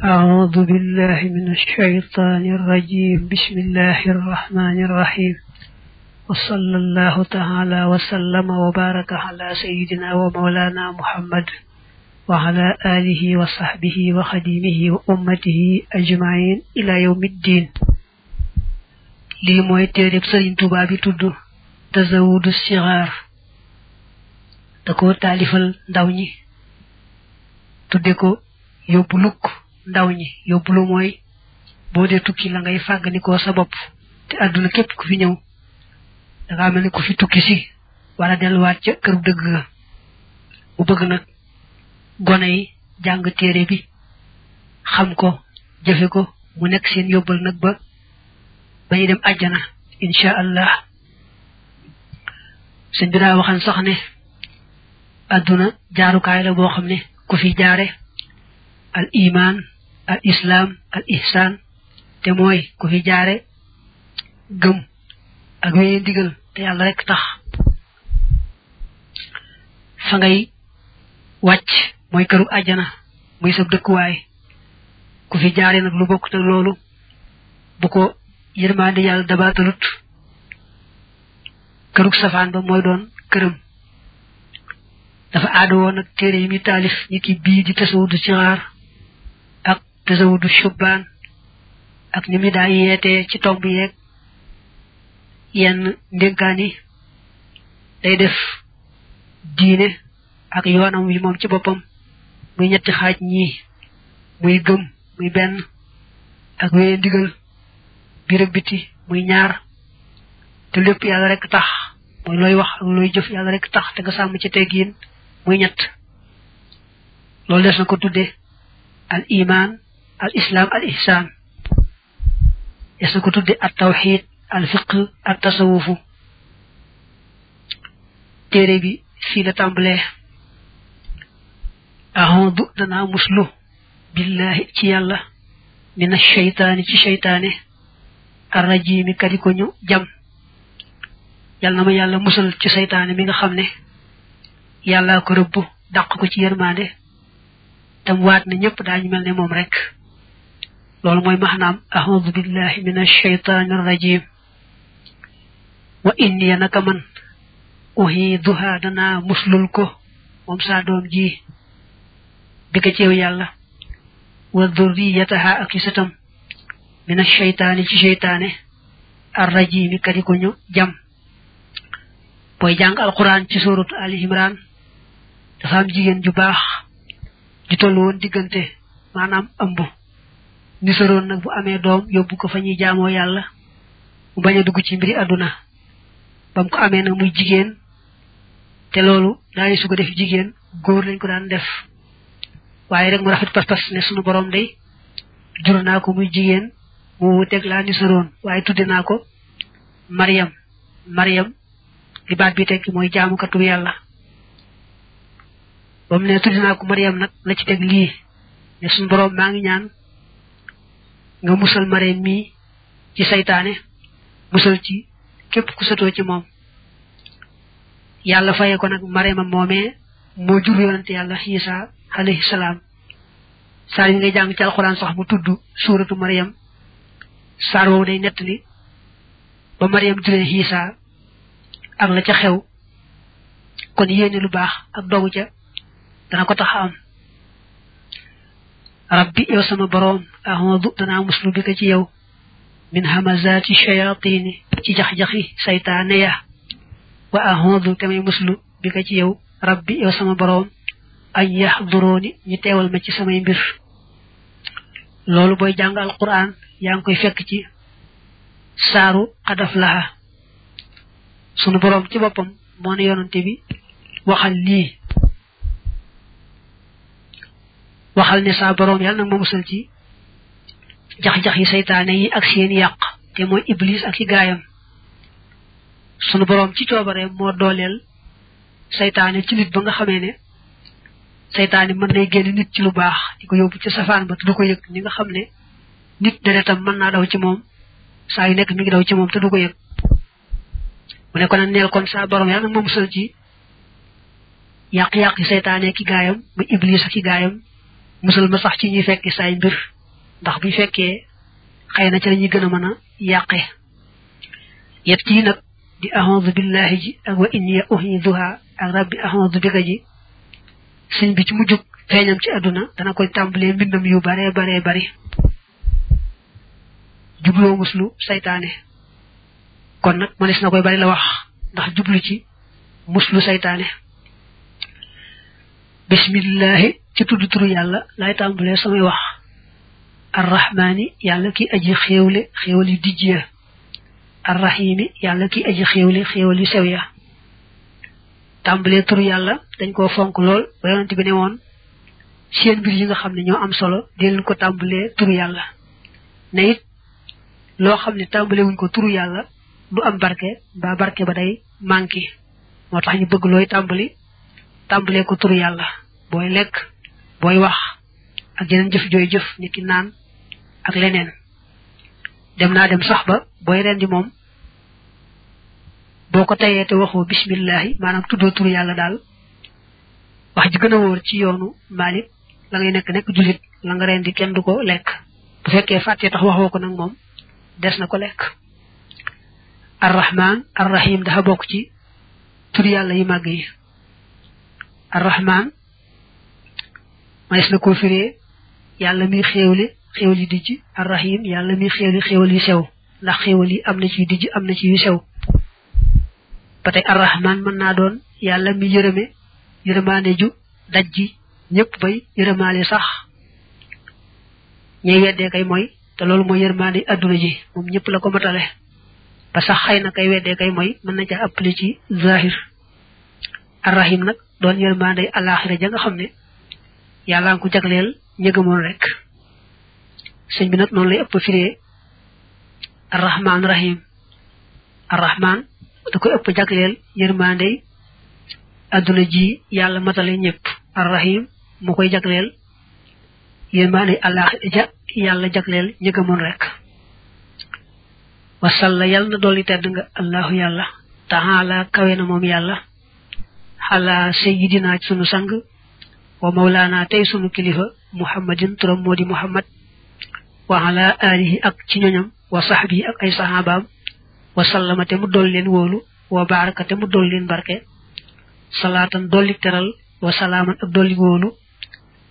أعوذ بالله من الشيطان الرجيم بسم الله الرحمن الرحيم وصلى الله تعالى وسلم وبارك على سيدنا ومولانا محمد وعلى آله وصحبه وخديمه وأمته أجمعين إلى يوم الدين لي موي تيرب سيرن توبا بي تود تزود الصغار داكو تاليفال ndaw ñi tudde ko yobuluk ndaw ñi yobulu moy bo de tukki la ngay faganiko sa bop te aduna kep ku fi ñew da nga melni ku fi tukki ci wala delu wat ci kër deug bu bëgg nak gone yi jang téré bi xam ko jëfé ko mu nek seen yobul nak ba bañu dem aljana insha Allah seen dina waxan sax ne aduna jaaru kay la bo xamne ku fi jaare al iman al islam al ihsan te moy ku fi jaare gëm ak wéy digal te yalla rek tax fa ngay wacc moy këru aljana muy sa dëkk way ku fi jaare nak lu bokku tak lolu bu ko yirmande yalla dabatalut këru safan ba moy doon kërëm dafa aado won ak téré yi mi talif ñi ki bi di tasawudu sigar ak tasawudu shubban ak ñi mi da yété ci tomb yek yenn ndénkani day def diiné ak yoonam wi mom ci bopam muy ñetti xaj ñi muy gëm muy ben ak wéy ndigal bi rek biti muy ñaar te lepp yalla rek tax moy loy wax ak loy jëf yalla rek tax te nga sam ci teggine muy ñett lolou dess na ko tuddé al iman al islam al ihsan dess na ko tuddé at tawhid al fiqh at tasawuf téré bi fi la tambalé a'udhu dana muslu billahi ci yalla min ash-shaytani ci shaytané ar rajim kadi ko ñu jam yalla na ma yalla musal ci shaytané mi nga xamné yalla ko rebb dak ko ci yermande tam waat na ñepp dañu melne mom rek lolu moy mahnam a'udhu billahi minash shaitanir rajim wa inni anaka man uhiduha dana muslul ko mom sa dom ji bika ci yalla wa dhurriyataha akisatam minash shaitani ci shaitane ar-rajim kadi ko ñu jam boy jang alquran ci suratu ali imran dafa am jigen ju bax di tollu won digënté manam ëmb ni soron nak bu amé doom yobbu ko fañi jaamo yalla mu baña dugg ci mbiri aduna bam ko amé nak muy jigen té lolu dañu su ko def jigen goor lañ ko daan def waye rek mu rafet pass pass né sunu borom day jurna ko muy jigen mu wutek la ni soron waye tuddina ko maryam di baat bi tek moy jaamu katu yalla bam ne tudina ko maryam nak la ci tek li ne sun borom ma ngi ñaan nga musal maryam mi ci saytaane musal ci képp ku sato ci mom yalla fayé ko nak maryam momé mo jur yonent yalla isa alayhi salam sar yi ngay jang ci alquran sax mu tuddu suratu maryam sar wo day netali ba maryam juré isa ak la ca xew kon yene lu bax ak dogu ca dana ko tax am rabbi yow sama borom a'udhu dana muslu bika ci yow min hamazati shayatin ci jax-jaxi saytaane ya wa a'udhu tamay muslu bika ci yow rabbi yow sama borom ay yahduruni ñi teewal ma ci samay mbir lolu boy jang alquran yang koy fekk ci saru qadaf laha sunu borom ci bopam mo ne yonante bi waxal ne sa borom yalla nak mo musal ci jax-jax yi saytaane yi ak seen yaq te moy iblis ak ci gaayam sunu borom ci toobare mo dolel saytaane ci nit ba nga xamé ne saytaane mën nay génn nit ci lu baax diko yobbu ci safaan ba du ko yëg ni nga xamné nit deretam mën na daw ci mom sa yu nek mi ngi daw ci mom te du ko yëg mu ne ko na neel kon sa borom yalla mo musal ci yaq yaq saytaane ki gaayam mu iblis ak ki gaayam musal ma sax ci ñi fekk say mbir ndax bu fekkee xeyna ci lañuy gëna mëna yaqé yet ci nak di a'udhu billahi ji ak wa inni uhiduha ak rabbi a'udhu bika ji señ bi ci mujjuk feñam ci aduna dana koy tambalé mbindam yu bare bari jublo muslu saytaane kon nak manes na koy bari la wax ndax jublu ci muslu saytaane bismillah ci tuddu turu yalla lay tambalé samay wax arrahmani yalla ki aji xewli dijja arrahimi yalla ki aji xewli sewya tambalé turu yalla dañ ko fonk lol ba yonent bi ne won seen bir yi nga xamne ñoo am solo del ko tambalé turu yalla ne it lo xamne tambalé wuñ ko turu yalla du am barké ba barké ba day manki motax ñu bëgg loy tambalé ko turu yalla boy lek boy wax ak yeneen jëf joy jëf niki naan ak leneen dem sax ba boy rendi mom boko tayé té waxo bismillah manam tuddo turu yalla dal wax ji gëna wor ci yoonu malik la ngay nek julit la nga rendi kenn duko lek bu fekke faté tax waxo ko nak mom des na ko lek arrahman arrahim da bok ci turu yalla yu mag yi arrahman manes na ko firé yalla mi xewli di ci arrahim yalla mi xewli sew ndax xewli amna ci di ci amna ci yu sew patay arrahman man na doon yalla mi yëremaane ju dajji ñepp bay yëremaale sax ñi wédé kay moy té lolu moy yëremaane aduna ji mom ñepp la ko matalé ba sax xeyna kay wédé kay moy man na ca appli ci zahir arrahim nak doon yëremaane alakhirah ja nga xamné yalla ko jaglel ñeegamon rek señ bi nak non lay ëpp firé arrahman rahim arrahman da ko ëpp jaglel yërmande aduna ji yalla matale ñepp arrahim mu koy jaglel yërmande allah ja yalla jaglel ñeegamon rek wa salla yalla doli tedd nga allah yalla ta'ala kawena mom yalla ala sayyidina sunu sang wa maulana tay sunu kilifa muhammadin turam modi muhammad wa ala alihi ak ci ñoñam wa sahbihi ak ay sahabam wa sallama te mu dol leen wolu wa barakate mu dol leen barke salatan doli teral wa salaman ak doli wolu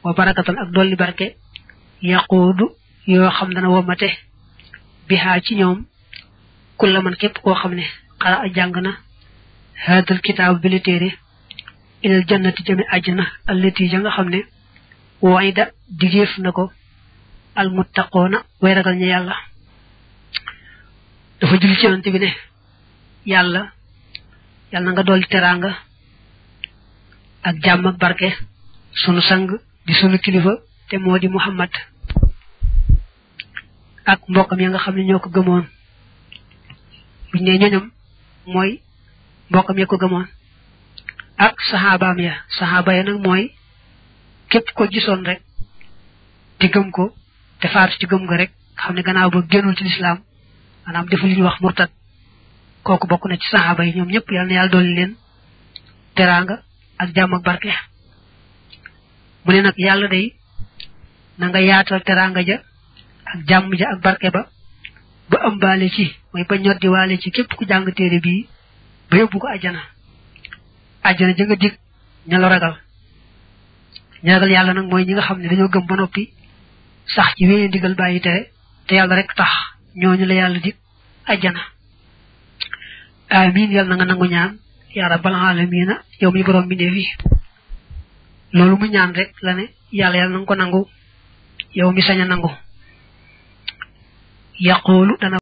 wa barakatan ak doli barke yaqudu yo xam dana womate biha ci ñoom kullaman kep ko xamne xala jangna hadal kitab bi téré ila jannati jami ajna allati ja nga xamne wayda digef nako al muttaqona way ragal ñi yalla dafa jul ci yonent bi ne yalla nga doli teranga ak jamm ak barke sunu sang di sunu kilifa te modi muhammad ak mbokam ya nga xamni ñoko gëmon bu ñe ñoñam moy mbokam ya ko gëmon ak sahaba ya nak moy kep ko gisoon rek di gëm ko te faatu ci gëm nga rek xamne gannaaw ba gënul ci l'islam manam deful li wax murtad koku bokku na ci sahaba yi ñom ñep yalla yalla doli leen teranga ak jamm ak barke mu ne nak yalla day na nga yaatal teranga ja ak jamm ja ak barke ba ambalé ci moy ba ñoddi walé ci képp ku jang téré bi ba yobbu ko aljana ja nga dig ñala ragal yalla nak moy ñi nga xamne dañoo gëm ba nopi sax ci wéy ndigal bayyi tere te yalla rek tax ñooñu la yalla dig aljana amin yalla nga nangu ñaan ya rabbal alamin yow mi borom bi neefi lolu mu ñaan rek la ne yalla nang ko nangu yow mi saña nangu yaqulu dana